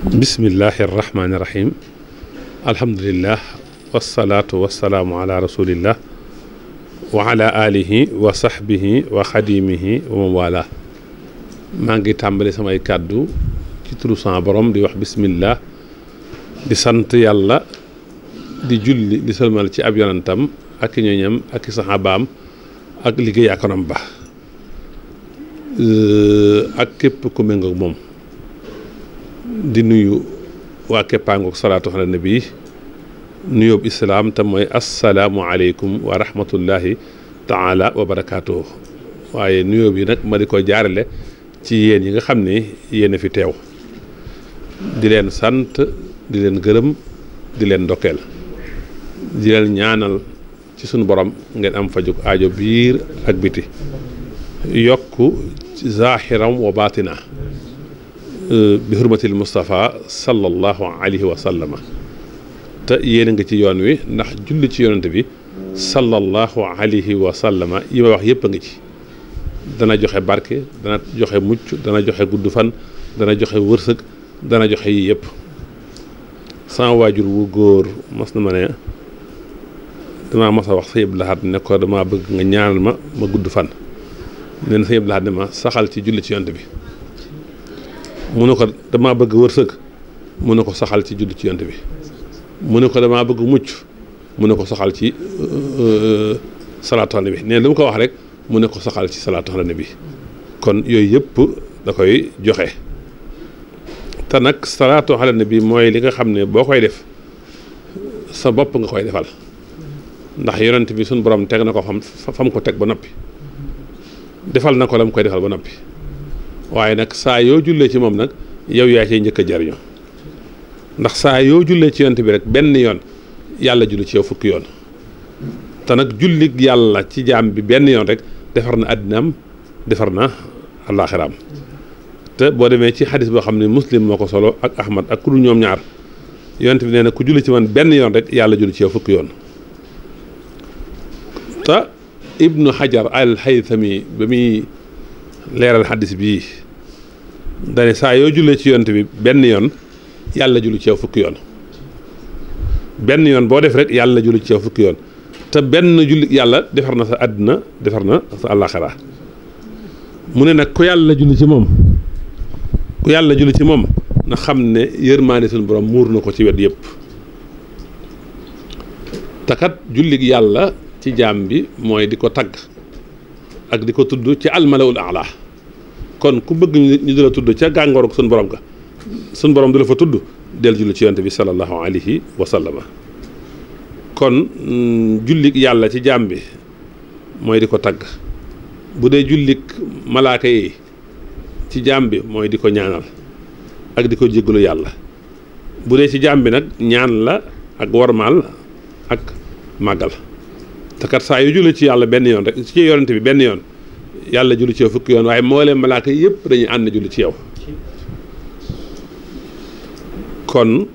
bismillahi irrahmani irrahim alhamdulillah wasalaatu wasalaamu ala rasulillah wa ala alihi wa sahbihi wa xadimihi wa man wala maa ngi tàmbali samay kàddu ci turu sama borom di wax bismillah di sant yàlla di julli di sëlmal ci ab yonantam ak i ñoñam ak i saxaabaam ak liggéey akonam ba ak képp ku méngoog moom di nuyu waa képpaangoog salaatu ala nabi nuyóob islaam te mooy assalaamu aleykum wa rahmatullahi taala wa barakaatuhu waaye nuyóob yi nag ma di ko jaarale ci yéen yi nga xam ne yéen a fi teew di leen sant di leen gërëm di leen ndokkeel di leen ñaanal ci sunu borom ngeen am fajug aajo biir ak biti yokku zaahiram wa baatina bi hurmatil Mustafa sallallahu alayhi wa sallama te yéen a nga ci yoon wi ndax julli ci yonent bi sallallahu alayhi wa sallama yi ma wax yëpp a ngi ci dana joxe barke dana joxe mucc dana joxe gudd fan dana joxe wërsëg dana joxe yi yëpp sama waajur wu góor mas na ma ne damaa mas a wax sëñ Abdou Lahad ne ko damaa bëgg nga ñaanal ma gudd fan nee na sëñ Abdou Lahad ne ma saxal ci julli ci yonent bi mu ne ko damaa bëgg wërsëg mu ne ko saxal ci julli ci yonent bi mu ne ko damaa bëgg mucc mu ne ko saxal ci salaatu ala nabi nee lu mu ko wax rek mu ne ko saxal ci salaatu ala nabi kon yooyu yëpp da koy joxe te nag salaatu ala nabi mooy li nga xam ne boo koy def sa bopp nga koy defal ndax yonent bi suñ borom teg na ko fam ko teg ba noppi defal na ko la mu koy defal ba noppi waaye nag saa yoo jullee ci moom nag yow yaa cay njëkk a jariñoo ndax saa yoo jullee ci yonent bi rek benn yoon yàlla julli ci yow fukki yoon te nag jullig yàlla ci jaam bi benn yoon rek defar na àddinaam defar na àllaaxiraam te boo demee ci xadis boo xam ne muslim moo ko solo ak ahmad ak ku dul ñoom ñaar yonent bi nee na ku julli ci man benn yoon rek yàlla julli ci yow fukki yoon te ibnu hajar al haythami ba muy leeral xaddis bii dane saa yoo jullee ci yonent bi benn yoon yàlla julli ci yow fukki yoon benn yoon boo def rek yàlla julli ci yow fukki yoon te benn julli yàlla defar na sa àddina defar na sa àllaaxira mu ne nag ku yàlla julli ci moom na xam ne yërmaande suñu borom muur na ko ci wet yëpp te kat julli yàlla ci jaam bi mooy di ko tagg ak di ko tudd ci almalawul ala kon ku bëgg ñu di la tudd ca gàngoor suñu borom ga suñu borom du la fa tudd del julli ci yonent bi sallallahu alayhi wa sallama kon jullik yàlla ci jaam bi mooy di ko tagg bu dee jullik malaaka yi ci jaam bi mooy di ko ñaanal ak di ko jéggalu yàlla bu dee ci jaam bi nag ñaan la ak wormaal ak màggal te kat saa yu julli ci yàlla benn yoon rek ci yonent bi benn yoon yàlla julli ci yow fukki yoon waaye moo leen malaaka yëpp dañuy ànd julli ci yow kon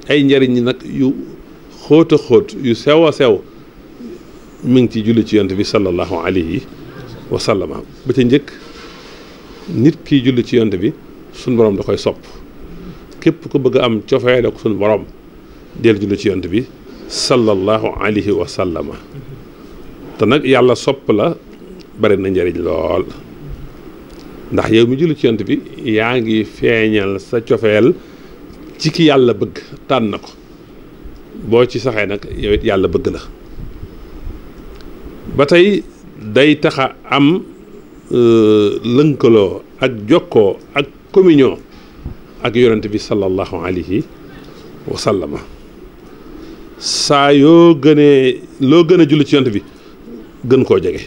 ay njariñ nag yu xóot a xóot yu sew a sew mi ngi ci julli ci yonent bi sallallahu alayhi wa sallama ba ca njëkk nit kiy julli ci yonent bi suñ borom da koy sopp képp ku bëgg a am cofeele ak suñ borom del julli ci yonent bi sallallahu alayhi wa sallama te nag yàlla sopp la bari na njariñ lool ndax yow mi julli ci yonent bi yaa ngi feeñal sa cofeel ci ki yàlla bëgg tànn na ko boo ci saxee nag yow it yàlla bëgg la ba tey day taxa am lënkaloo ak jokkoo ak communion ak yonent bi sallallahu alayhi wa sallama saa yoo loo gën a julli ci yonent bi gën koo jege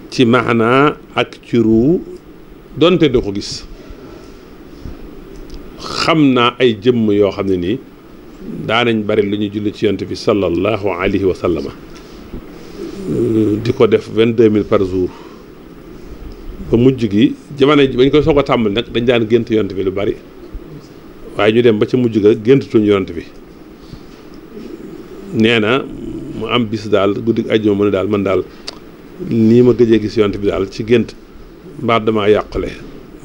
ci maanaa ak ci ruu donte doo ko gis xam naa ay jëmm yoo xam ne nii daanañ bari lu ñu julli ci yonent bi sallallahu alayhi wa sallama di ko def 22 000 par jour ba mujj gi jamono ji bañ koy soog a tàmbali nag dañ daan gént yonent bi lu bari waaye ñu dem ba ca mujj ga géntutuñ yonent bi nee na mu am bis daal guddi ajjuma mu ne daal man daal nii ma gëjee gis yonent bi daal ci gént mbaa damaa yàqule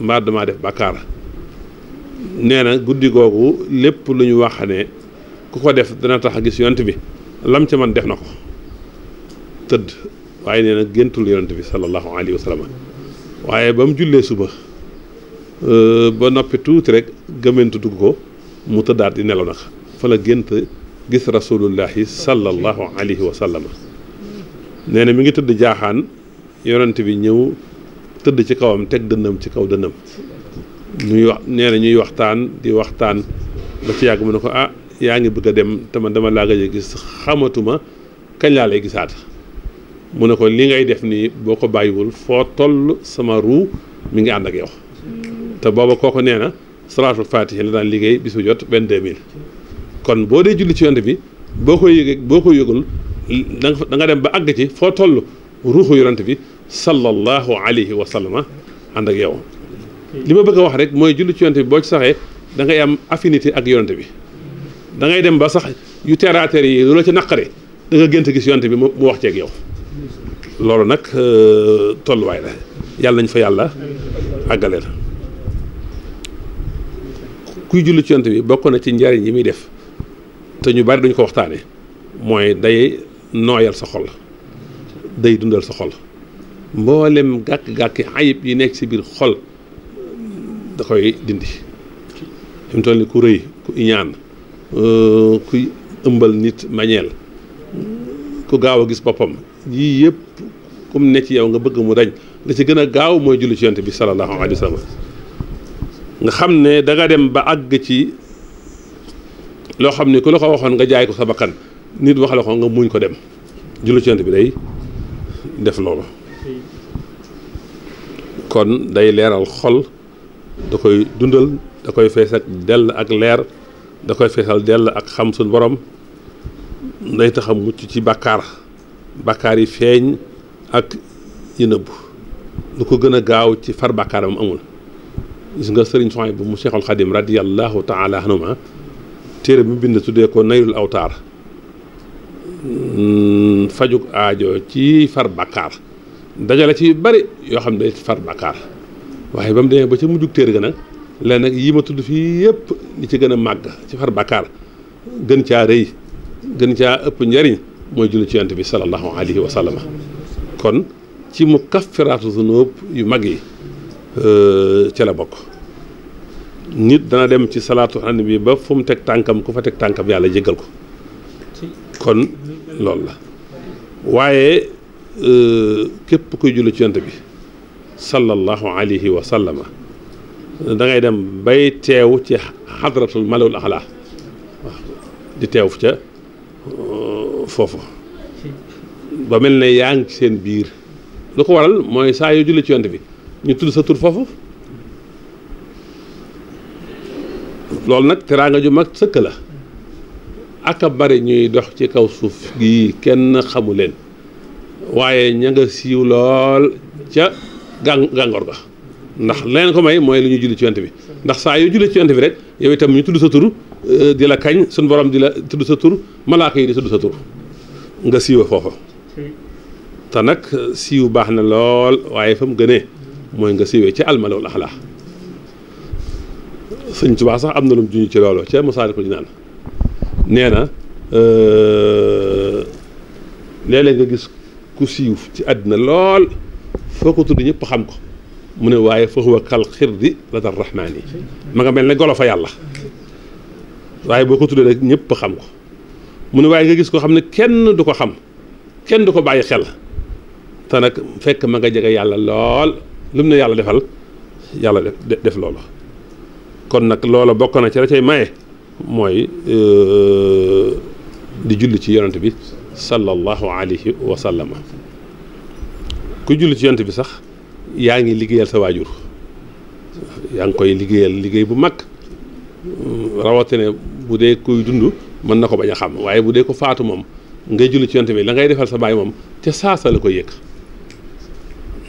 mbaa damaa def bàkkaar nee na guddi googu lépp lu ñu wax ne ku ko def dana tax a gis yonent bi lam ca man def na ko tëdd waaye nee na géntul yonent bi sallallahu alayhi wa sallam waaye ba mu jullee suba ba noppi tuuti rek gëmmentu dugg ko mu tëddaat di nelaw nag fa la gént gis rasulullahi sallallahu alayhi wa sallam nee na mi ngi tëdd jaaxaan yonent bi ñëw tëdd ci kawam teg dënnam ci kaw dënnam ñuy wax nee na ñuy waxtaan di waxtaan ba ci yàgg mu ne ko ah yaa ngi bëgg a dem te man dama laa gëj a gis xamatuma kañ laa lay gisaat mu ne ko li ngay def nii boo ko bàyyiwul foo toll sama ruu mi ngi ànd ak yow te booba kooku nee na salaatul faatiha la daan liggéey bis bu jot 22000 kon boo dee julli ci yonent bi boo ko yëgul da nga dem ba àgg ci foo toll ruuxu yonent bi sallallahu alayhi wa sallam ànd ak yow li ma bëgg a wax rek mooy julli ci yonent bi boo ci saxee da ngay am affinité ak yonent bi da ngay dem ba sax yu teraater yi lu la ci naqare da nga gént gis yonent bi mu wax ceeg yow loolu nag tolluwaay la yàlla nañ fa yàlla àggaleel kuy julli ci yonent bi bokk na ci njariñ yi muy def te ñu bari duñ ko waxtaane mooy day nooyal sa xol day dundal sa xol mboolem gàkk-gàkki ayib yi nekk ci biir xol da koy dindi fi mu toll ni ku rëy ku iñaan kuy ëmbal nit mañeel ku gaaw a gis boppam yii yëpp kum ne ci yow nga bëgg mu dañ la ci gën a gaaw mooy julli ci yonent bi sallallahu alayhi wa sallam nga xam ne da nga dem ba àgg ci loo xam ne ku la ko waxoon nga jaay ko sa bakkan nit wax la ko nga muñ ko dem julli ci yonent bi day def loolu kon day leeral xol da koy dundal da koy fees ak dell ak leer da koy feesal dell ak xam suñ borom day tax a mucc ci bàkkaar yi feeñ ak yi nëbbu lu ko gën a gaaw ci far bàkkaaram amul gis nga sëriñ Sohaybu bu mu Cheikhul Xadim radiyallahu taala anhuma téere bi mu bind tuddee ko Naylul Awtaar fajug aajo ci far bàkkaar dajale ci yu bari yoo xam ne day far bàkkaar waaye ba mu demee ba ca mujjug téere ga nag léegi nag yi ma tudd fii yëpp li ci gën a màgg ci far bàkkaar gën caa rëy gën caa ëpp njariñ mooy julli ci yonent bi sallallahu alayhi wa sallam kon ci mu kaffiraatu zunub yu mag yi ca la bokk nit dana dem ci salaatu an bi ba fu mu teg tànkam ku fa teg tànkam yàlla jéggal ko kon loolu la waaye képp kuy julli ci yonent bi sallallahu alayhi wa sallama da ngay dem bay teew ci xadratul malawul axla waaw di teew ca foofu ba mel ne yaa ngi seen biir lu ko waral mooy saa yoo julli ci yonent bi ñu tudd sa tur foofu loolu nag teraanga ju mag sëkk la aka bari ñuy dox ci kaw suuf gi kenn xamu leen waaye ña nga siiw lool ca gàngoor ga ndax leen ko may mooy lu ñuy julli ci yonent bi ndax saa yoo julli ci yonent bi rek yow itam ñu tudd sa tur di la kañ suñ borom di la tudd sa tur malaaka yi di tudd sa tur nga siiwa foofa te nag siiw baax na lool waaye fa mu gënee mooy nga siiwee ci almalawul axlaa sëñ Tuubaa sax am na lu mu juñu ci loolu ca Masaalikul Jinaan nee na léeg-léeg nga gis ku siiw ci àddina lool foo ko tudd ñëpp xam ko mu ne waaye fa huwa kal xirdi la dar rahmaan yi ma nga mel ne golo fa yàlla waaye boo ko tuddee rek ñëpp xam ko mu ne waaye nga gis ko xam ne kenn du ko xam kenn du ko bàyyi xel te nag fekk ma nga jege yàlla lool lu mu ne yàlla defal yàlla def loolu kon nag loola bokk na ci la cay maye mooy di julli ci yonent bi sallallahu alayhi wa sallam ku julli ci yonent bi sax yaa ngi liggéeyal sa waajur yaa ngi koy liggéeyal liggéey bu mag rawatina bu dee kuy dund mën na ko bañ a xam waaye bu dee ko faatu moom ngay julli ci yonent bi la ngay defal sa baay moom ca saasa la ko yëg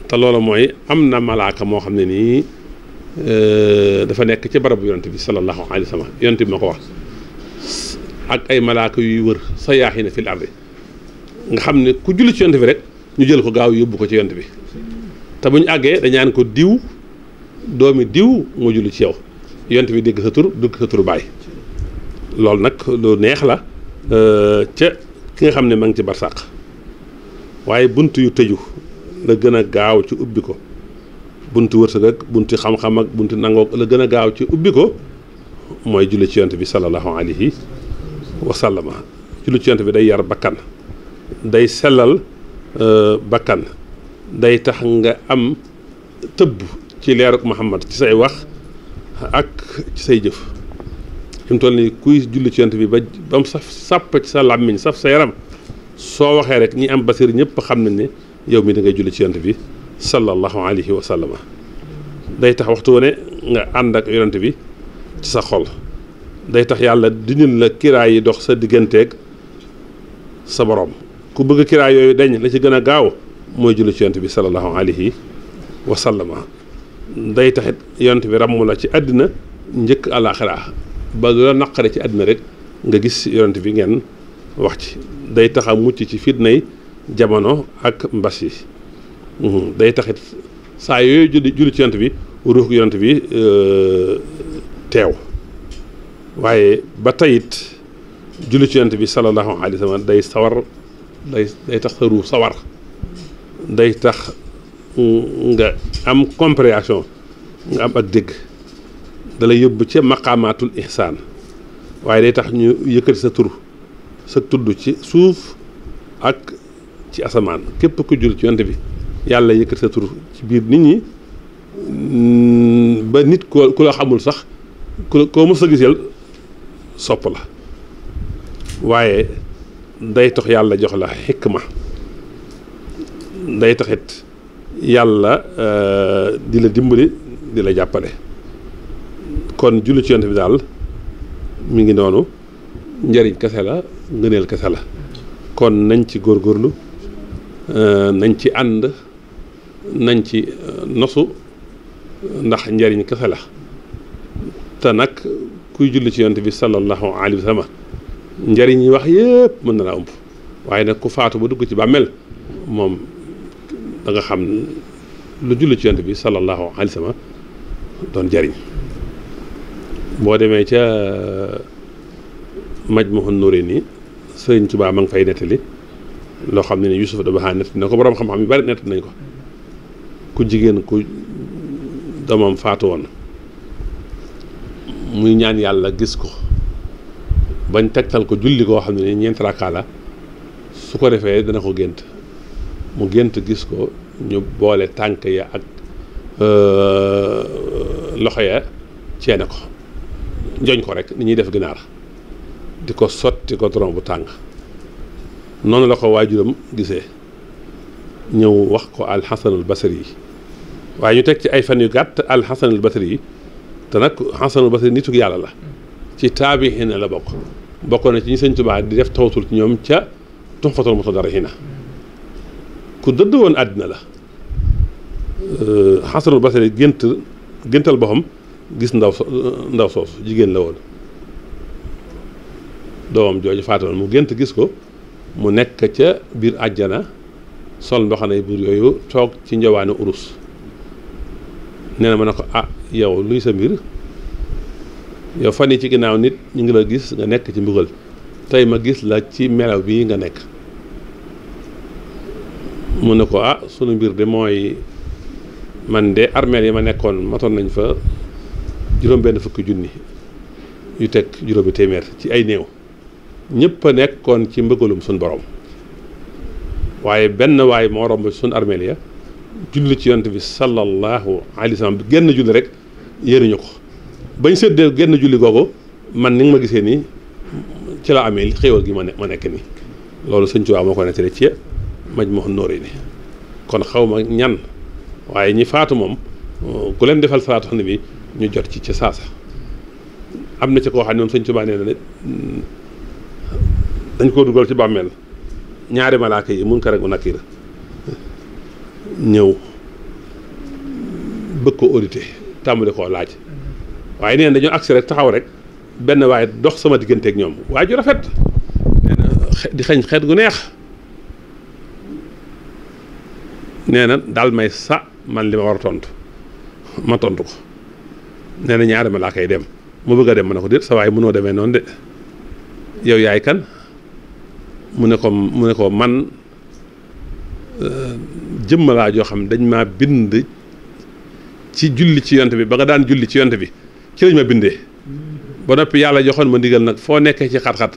te loolu mooy am na malaaka moo xam ne nii dafa nekk ci barabu yonent bi sallallahu alayhi wa sallam yonent bi ma ko wax ak ay malaaka yuy wër sa yaaxi na fil ardi nga xam ne ku julli ci yonent bi rek ñu jël ko gaaw yóbbu ko ci yonent bi te bu ñu àggee dañaan ko diw doomi diw moo julli ci yow yonent bi dégg sa tur dugg sa turu baay loolu nag lu neex la ca ki nga xam ne ma ngi ci barsàq waaye bunt yu tëju la gën a gaaw ci ubbi ko buntu wërsëg ak buntu xam-xam ak buntu nangook la gën a gaaw ci ubbi ko mooy julli ci yonent bi sallallahu alayhi wa sallama julli ci yonent bi day yar bakkan day sellal bakkan day tax nga am tëbb ci leeruk Muhammad ci say wax ak ci say jëf fi mu toll nii kuy julli ci yonent bi ba mu saf sàpp ci sa làmmiñ saf sa yaram soo waxee rek ñi am basir ñëpp xam nañ ne yow mi da ngay julli ci yonent bi sallallahu alayhi wa sallama day tax waxtu wane nga ànd ak yonent bi ci sa xol day tax yàlla dindil la kiraay yi dox sa digganteeg sa borom ku bëgg kiraay yooyu dañ la ci gën a gaaw mooy julli ci yonent bi sallallahu alayhi wa sallama day taxit yonent bi ràmm la ci àddina njëkk àllaaxira ba lu la naqare ci àddina rek nga gis yonent bi ngeen wax ci day tax a mucc ci fitnay jamono ak mbas yi day taxit saa yooyu julli ci yonent bi ruux yonent bi teew waaye ba tayit julli ci yonent bi sallallahu alayhi wa sallam day sawar day tax sa ruux sawar day tax nga am compréhension nga am ak dégg dalay yóbbu ca maqaamaatul ihsaan waaye day tax ñu yëkkati sa tur sa tudd ci suuf ak ci asamaan képp ku julli ci yonent bi yàlla yëkkati sa tur ci biir nit ñi ba nit ku la xamul sax koo mës a giseel sopp la waaye day tax yàlla jox la xikma day taxit yàlla di la dimbali di la jàppale kon julli ci yonent bi daal mi ngi noonu njëriñ kese la ngëneel kese la kon nañ ci góorgóorlu nañ ci ànd nañ ci nosu ndax njëriñ kese la te nag kuy julli ci yonent bi sallallahu alayhi wa sallam njëriñ yi wax yépp mën na laa ëmb waaye nag ku faatu ba dugg ci bàmmeel moom da nga xam lu julli ci yonent bi sallallahu alayhi wa sallam doon jariñ boo demee ca Majmahun Nurayni Sëriñ Tuubaa ma ngi fay nettali loo xam ne ne Yuusuf da baxaa nettali na ko boroom xam-xam yu bari nettali nañ ko ku jigéen ku doomam faatu woon muy ñaan yàlla gis ko bañ tegtal ko julli koo xam ne ni ñeenti rakkaa la su ko defee dana ko gént mu gént gis ko ñu boole tànk ya ak loxo ya ceene ko njoñ ko rek ni ñuy def ginaar di ko sotti ko tron bu tàng noonu la ko waajuram gisee ñëw wax ko alxasanul basri yi waaye ñu teg ci ay fan yu gàtt alxasanul basri yi te nag xasanul basri nituk yàlla la ci taabixiina la bokk na ci ñi Sëñ Tuubaa di def tawatul ci ñoom ca Tuhfatul Mutadarrihiina ku dëdd woon àddina la xasanul basri géntal boppam gis ndaw soosu jigéen la woon doomam jooju faatoon mu gént gis ko mu nekk ca biir àjjana sol mbaxanay buur yooyu toog ci njawaane urus nee na ma ne ko yow luy sa mbir yow fan yi ci ginnaaw nit ñu ngi la gis nga nekk ci mbugal tey ma gis la ci melaw bii nga nekk mu ne ko sunu mbir de mooy man de armeel yi ma nekkoon matoon nañ fa juróom-benn fukki junni yu teg juróomi téeméer ci ay néew ñëpp a nekkoon ci mbëggalum suñ borom waaye benn waay moo romb suñ armeel ya julli ci yonent bi sallallahu alayhi wa sallam genn julli rek yéenuñu ko bañ séddee genn julli googu man ni nga ma gisee nii ci la amee xéewal gi ma nekk nii loolu Sëñ Tuubaa moo ko nettali ci Majmahun Nurayni kon xaw ma ñan waaye ñi faatu moom ku leen defal salaatu xam ne bi ñu jot ci ca saasa am na ci koo xam ne moom Sëñ Tuubaa nee na ne dañ koo dugal ci bàmmeel ñaari malaaka yi Munkar ak Nakiir ñëw bëgg ko audité tàmbali koo laaj waaye nee na dañoo agsi rek taxaw rek benn waaye dox sama digganteeg ñoom waaye ju rafet nee na di xañ xeet gu neex nee na daal may man li ma war a tontu ma tontu ko nee na ñaari malaaka yi dem mu bëgg a dem mu ne ko déet sa waay mënoo demee noonu de yow yaay kan mu ne ko man jëmm laa joo xam dañ maa bind ci julli ci yonent bi ba nga daan julli ci yonent bi ci lañ ma bindee ba noppi yàlla joxoon ma ndigal nag foo nekkee ci xat-xat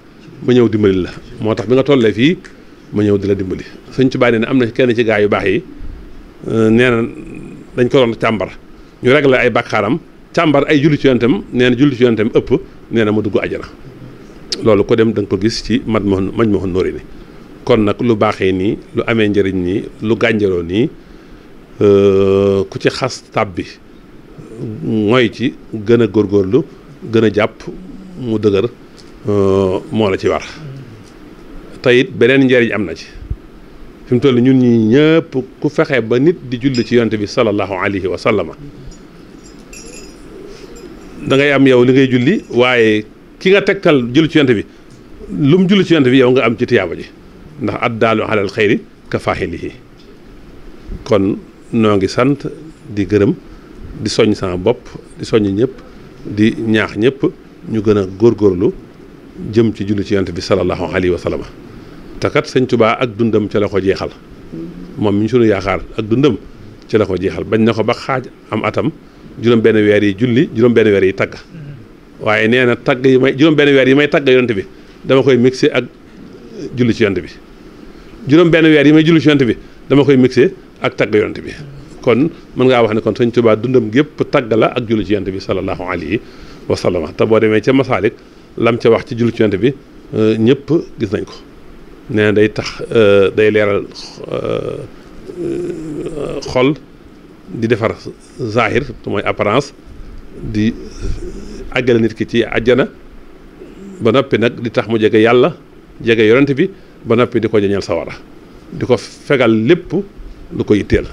ma ñëw dimbali la moo tax bi nga tollee fii ma ñëw di la dimbali Sëñ Tuubaa nee na am na kenn ci gaa yu baax yi nee na dañ ko doon càmbar ñu réglé ay bàkkaaram càmbar ay julli ci yonentam nee na julli ci yonentam ëpp nee na ma dugg àjjana loolu ko dem da nga ko gis ci Majmahun Nurayni kon nag lu baaxee nii lu amee njëriñ nii lu gànjaroo nii ku ci xas tab bi mooy ci gën a góorgóorlu gën a jàpp mu dëgër moo la ci war te it beneen njëriñ am na ci fi mu toll ñun ñi ñëpp ku fexe ba nit di julli ci yonent bi sallallahu alayhi wa sallama da ngay am yow li ngay julli waaye ki nga tegtal julli ci yonent bi lu mu julli ci yonent bi yow nga am ci tiyaaba ji ndax addaalu alal xayri ka faahilihi kon noo ngi sant di gërëm di soññ sama bopp di soññ ñëpp di ñaax ñëpp ñu gën a góorgóorlu jëm ci julli ci yonent bi sallallahu alayhi wa sallam te kat Sëñ Tuubaa ak dundam ca la ko jeexal moom mi ñu sunu yaakaar ak dundam ci la ko jeexal bañ na ko ba xaaj am atam juróom-benn weer yi julli juróom-benn weer yi tagg waaye nee na tagg yi may juróom-benn weer yi may tagg yonent bi dama koy mixé ak julli ci yonent bi juróom-benn weer yi may julli ci yonent bi dama koy mixé ak tagg yonent bi kon mën ngaa wax ne kon Sëñ Tuubaa dundam gépp tagg la ak julli ci yonent bi sallallahu alayhi wa sallam te boo demee ca Masaalik lam ca wax ci julli ci yonent bi ñëpp gis nañ ko nee na day tax day leeral xol di defar zahir mooy apparence di àggale nit ki ci àjjana ba noppi nag di tax mu jege yàlla jege yonent bi ba noppi di ko jañal sawara di ko fegal lépp lu ko yitteel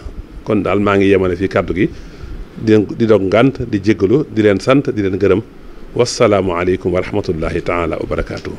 kon daal maa ngi yemale fii kàddu gi di dog ngànt di jéggalu di leen sant di leen gërëm wasalaamu aleykum wa rahmatullahi taala wa barakaatuhu